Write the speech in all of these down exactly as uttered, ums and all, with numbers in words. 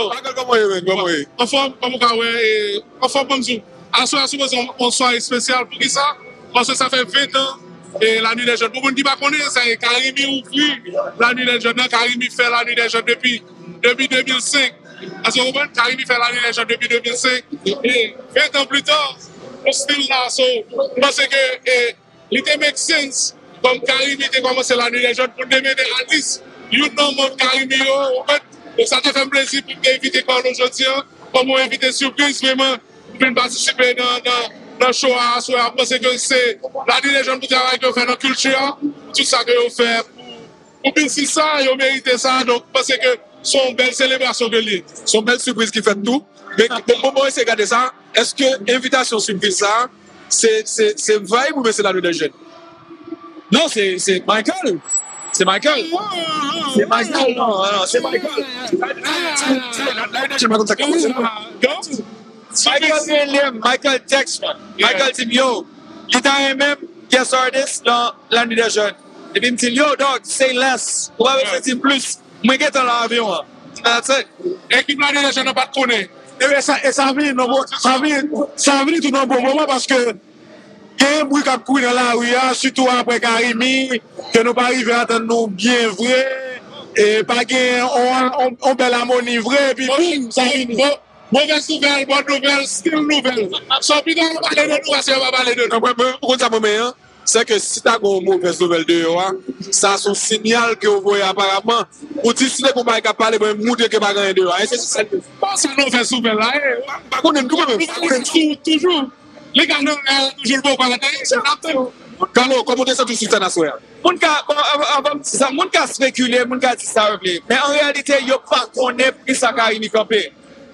Michael, kòman w ye, men? Kòman w ye? Anfòm, kòman w ka wè, e, anfòm, kòm di, aswè a sipoze yon, yon sware espesyal. Poukisa? Paske sa fè ven tan, e, La Nuit des Jeunes. Pou moun ki pa konnen, sa e Carimi ouvri La Nuit des Jeunes nan. Carimi fè La Nuit des Jeunes depi, depi de mil senk. Èske w konprann? Carimi fè La Nuit des Jeunes depi de mil senk. E ven tan pli ta, nou still la. So, m panse ke, e, li te make sense, kòm Carimi te kòmanse La Nuit des Jeunes, pou l te mete at least youn nan manm Carimi yo, ou konprann? Donk, sa te fè m plezi pou m te envite Carlo jodi a, kòm yon envite sipriz, vrèman, pou vin patisipe nan, nan, nan show a aswè a. M panse ke se La Nuit des Jeunes pou travay ke yo fè nan kilti a, tout sa ke yo fè pou, pou biznis sa, yo merite sa. Donk, m panse ke se yon bèl selebrasyon ke l ye. Se yon bèl sipriz ki fèt tou. Men, bon, bon, bon, eseye gade sa. Èske envitasyon sipriz sa, se, se, se Vibe oubyen se La Nuit des Jeunes? Non, se, se Michael. Se Michael. Se Michael, non, non, se Michael. Se La Nuit des Jeunes, pa konn sa k ap pase la. Michael rele m, Michael text mwen. Michael di m, yo, li ta renmen m guest artist nan La Nuit des Jeunes. Epi m di l, yo, dog, say less. Ou pa bezwen di m plis. Mwen gentan nan avyon an. That's it. Ekip La Nuit des Jeunes nan pa t konnen. E sa, e sa vini nan bon, sa vini, sa vini tou nan bon moman paske gen bri k ap kouri nan lari a, sitou apre Carimi, ke nou pa rive atann nou byen vre, e pa gen on, on, on bèl amoni vre, epi boum, sa vini. Movèz nouvèl, bòn nouvèl, still nouvèl. So, pito yo pale de nou, paske yo pa pale de nou. Mwen, mwen, ou konn sa mwen menm an? Se ke si ta gen yon movèz nouvèl deyò a, sa se yon siyal ke yo voye aparaman. Ou di si te gen yon bagay k ap pale, bon, moutre ke pa gen anyen deyò a. E se sa l ye. Bon, se movèz nouvèl la, e. Pa konnen m tou, mwen menm. Nouvèl toujou, toujou. Li ka nan lè, toujou l poko ateri, se n ap tann. Carlo, kòman w te santi w sou sèn aswè a? Moun ka, bon, avan, avan m di sa, moun ka spekile, moun ka di sa yo vle. Men an reyalite, yo pa konnen poukisa Carimi kanpe.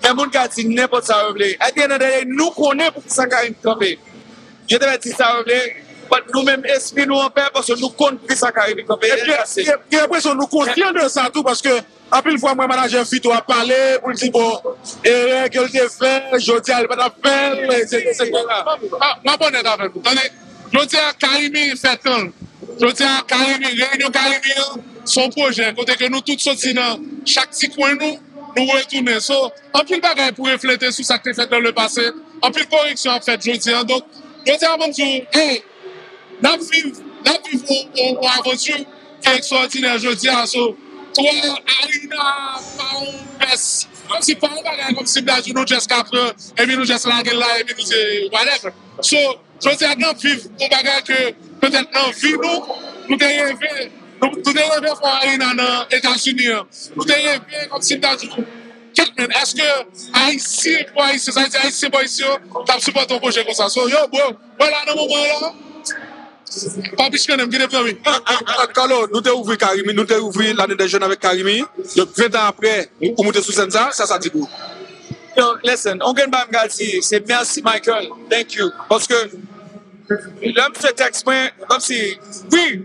Men moun ka di nenpòt sa yo vle. At the end of the day, nou konnen poukisa Carimi kanpe. Yo te mèt di sa yo vle, but nou menm espri nou anpè paske nou konn poukisa Carimi kanpe. Epi, epi, epi, gen enpresyon nou konsyan de sa tou, paske anpil fwa m wè manajè Fito ap pale pou l di, bon, erè ke l te fè, jodi a li pa t ap fè l, etsetera. M ap, m ap onèt avèk ou. Tande, jodi a Carimi fè tan l. Jodi a Carimi, reyinyon Carimi an, se yon pwojè kote ke nou tout soti nan chak ti kwen nou, nou retounen. So, anpil bagay pou reflete sou sa k te fèt nan le pase. Anpil koreksyon ap fèt jodi a. Donk, jodi a, ban m di w, hey, n ap viv, n ap viv yon, yon, yon avanti ki ekstwòdinè jodi a. So, twa Arena pa yon mès. Kòmsi pa yon bagay, kòmsi m ta di w nou just ka pran, epi nou just lage l la, epi nou se whatever. So, jodi a n ap viv yon bagay ke petèt nan vi nou, nou te reve, nou, nou te reve fè yon Arena nan Etazini an. Nou te reve kòmsi m ta di w, kèt men, èske Ayisyen pou Ayisyen, sa vle di Ayisyen pou Ayisyen yo, t ap sipòte yon pwojè konsa? So, yo, bro, mwen la nan moman an la, pa pich kanmenm, kite m dòmi. Ah, ah, ah, Carlo, nou te ouvri Carimi, nou te ouvri La Nuit des Jeunes avèk Carimi. Donk, ven tan apre, ou, ou moute sou sèn sa, sa, sa di pou ou? Yo, listen, yon grenn bagay m ka di, se mèsi Michael, thank you. Paske lè misye tèks mwen, kòmsi, wi,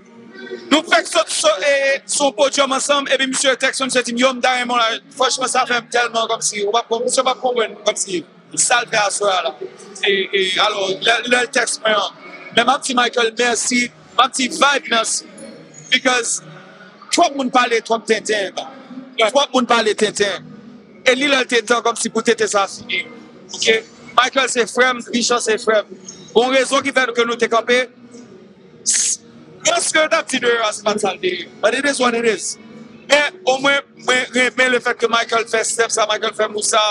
nou fèk sot, sot, e, sou yon podyòm ansanm, epi misye tèks mwen, misye di m, yo, m ta renmen w la. Franchman, sa fè m tèlman kòmsi, ou p ap konprann, misye p ap konprann, kòmsi, sa l fè aswè a la. E, e, alò, lè, lè l tèks mwen an, men m ap di Michael mèsi, m ap di Vibe mèsi. Because twòp moun pale twòp tenten. Twòp moun pale tenten. E li lè l te tan kòmsi pou tenten sa fini. Oke? Michael se frè m, Richard se frè m. Gon rezon ki fè ke nou te kanpe. S-, prèske yo t ap di de a, se pa t sa l te ye. But it is what it is. Men, omwen, mwen renmen le fèt ke Michael fè step sa, Michael fè move sa,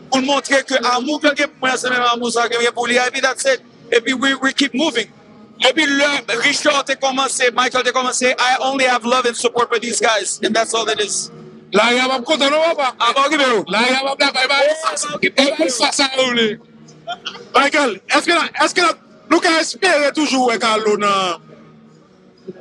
pou l montre ke amou ke l gen pou mwen, se menm amou sa ke l gen pou li a, epi that's it. Epi we, we keep moving. Epi lè Richard te kòmanse, Michael te kòmanse, I only have love and support for these guys, and that's all it is. Lari a p ap kontan non, papa. A pa okipe yo. Lari a p ap dakò, e pa, e pa sa sa yo vle. Michael, èske, èske nou ka espere toujou wè Carlo nan...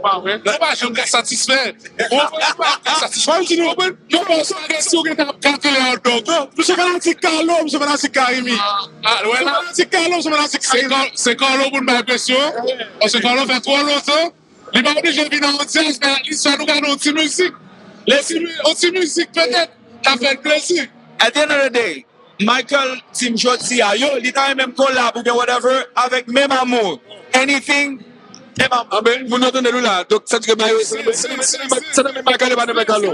Pa vre. Ou pa janm ka satisfè. Ou pa ka satisfè. Ou konprann? Yon bò sa gen si w gentan ap kalkile hot dog. Non, misye fanatik Carlo, misye fanatik Carimi. Ah, ah, wè la. Misye fanatik Carlo, misye fanatik Carimi. Se Carlo pou n bay presyon. Paske Carlo fè twò lontan. Li pa oblije vin an odyans, men at least fè nou gade yon ti mizik. Yon ti mi-, yon ti mizik petèt, ka fè l plezi. At the end of the day, Michael di m jodi a, yo, li ta renmen m kolab oubyen whatever avèk menm amou. Anything, menm amou. Anben, moun yo tande nou la. Donk, sa di ke Michael, se, se, se, se nan menm Michael, e pa nan menm Carlo.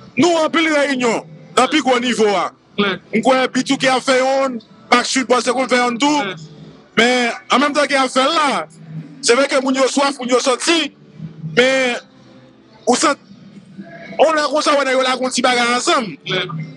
nou anpil reyinyon nan pi gwo nivo a. M kwè B two K ap fè yonn, Backstreet Boys te konn fè yonn tou. Men an menm tan ke y ap fè l la, se vre ke moun yo swaf, moun yo santi, men ou santi, yon lè konsa, wè nèg yo lage yon ti bagay ansanm.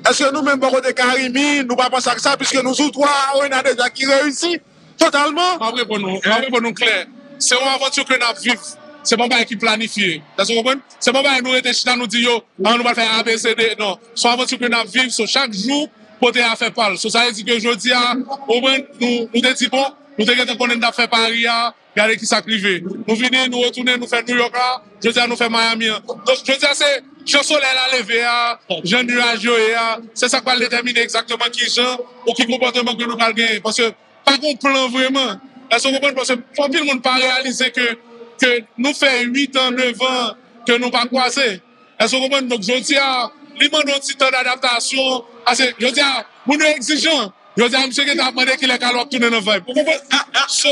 Èske nou menm bò kote Carimi, nou pa panse ak sa, piske nou sou twa arena deja ki reyisi totalman? M ap reponn ou, m ap reponn ou klè. Se yon avanti ke n ap viv. Se pa yon bagay ki planifye. Èske w konprann? Se pa yon bagay nou rete chita, nou di yo, ah, nou pral fè A B C D. Non. Se yon avanti ke n ap viv. So, chak jou, pote afè pa l. So, sa vle di ke jodi a, ou konprann, nou, nou te di, bon, nou te gentan konnen n t ap fè pari a, gade ki sa k rive. Nou vini, nou retounen, nou fè New York la, jodi a nou fè Miami an. Donk, jodi a se jan solèy la leve a, jan nuaj yo ye a, se sa k pral detèmine egzakteman ki jan ou ki konpòteman ke nou pral genyen. Paske pa gen plan vrèman. Èske w konprann? Paske anpil moun pa reyalize ke, ke nou fè uit an, nèf an ke nou pa kwaze. Èske w konprann? Donk, jodi a, li mande yon ti tan dadaptasyon. Paske, jodi a, moun yo egzijan. Jodi a, misye gentan ap mande kilè Carlo ap tounen nan Vibe. Ou konprann? So,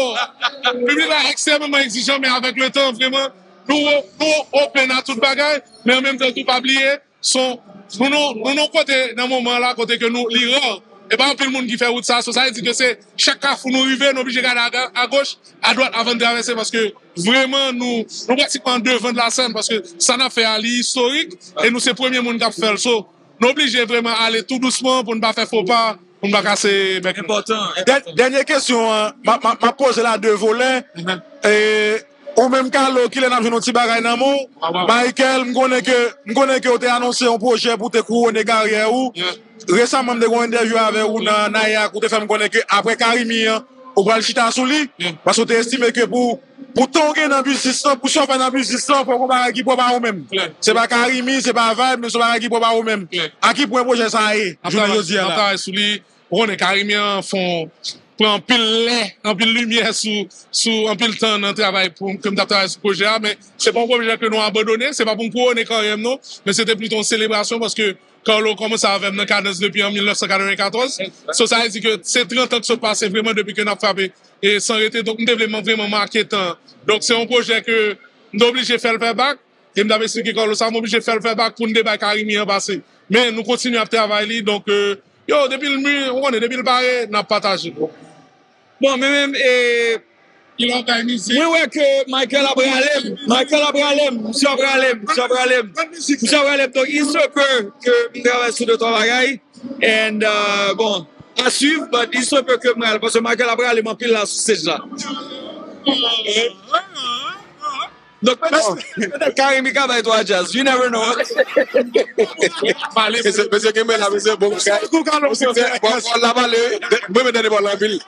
piblik la ekstrèmeman egzijan, men avèk le tan, vrèman, nou, nou open a tout bagay, men an menm tan tou, pa bliye, son, nou, nou, nou, nou kote nan moman la, kote ke nou, li rare. E pa anpil moun ki fè wout sa, so sa vle di ke se chak kafou nou rive, nou oblije gade a, a goch, a dwat avan n travèse, paske vrèman, nou, nou pratikman devan de la sèn, paske sa n ap fè a, li istorik, e nou se premye moun k ap fè l. So, nou oblije vrèman ale tou dousman pou n pa fè fo pa, pou n pa kase bèk nou. Enpòtan, enpòtan. Dènyè kesyon an, m ap, m ap, m ap poze l a de volè. E, ou menm, Carlo, kilè n ap jwenn yon ti bagay nan men w? Michael, m konnen ke, m konnen ke w te anonse yon pwojè pou w te kouwone karyè ou. Resaman, m te gen yon entèvyou avè w nan Nayak, ou te fè m konnen ke apre Carimi an, ou pral chita sou li, paske w te estime ke pou, pou tan w gen nan biznis lan, pou sa w fè nan biznis lan, fòk yon bagay ki pwòp a ou menm. Se pa Carimi, se pa Vibe, men se yon bagay ki pwòp a ou menm. A ki pwen pwojè sa a ye, jounen jodi a la? N ap travay sou li. Ou konnen, Carimi an fon, pran anpil lè, anpil limyè sou, sou anpil tan nan travay pou, ke m t ap travay sou pwojè a, men se pa yon pwojè ke nou abandone, se pa pou m kouwone karyè m non, men se te plito yon selebrasyon paske Carlo kòmanse avè m nan Kadans depi an mil nèf san katrevenkatòz. So, sa vle di ke se trant an ki sot pase vrèman depi ke n ap frape e san rete. Donk, m te vle man-, vrèman make tan. Donk, se yon pwojè ke m te oblije fè l fè bak. E m t ap esplike Carlo sa, m oblije fè l fè bak pou n te bay Carimi an pase. Men, nou kontinye ap travay li. Donk, euh, yo, depi l mi-, ou konnen, depi l pare, n ap pataje. Bon, men menm, e, mwen wè ke Michael ap rale m. Michael ap rale m. Misye ap rale m. Misye ap rale m. Misye ap rale m. Donk, il se peut que m travay sou de twa bagay. And, euh, bon, à suivre, but il se peut que m rale. Paske Michael ap rale m anpil la sou stage la. Donk, petèt, petèt Carimi ka bay twa djaz. You never know. Mesye, mesye kenbe la, mesye, bon bagay. Bon, bon, la pale, mwen, mwen, tande pale anpil.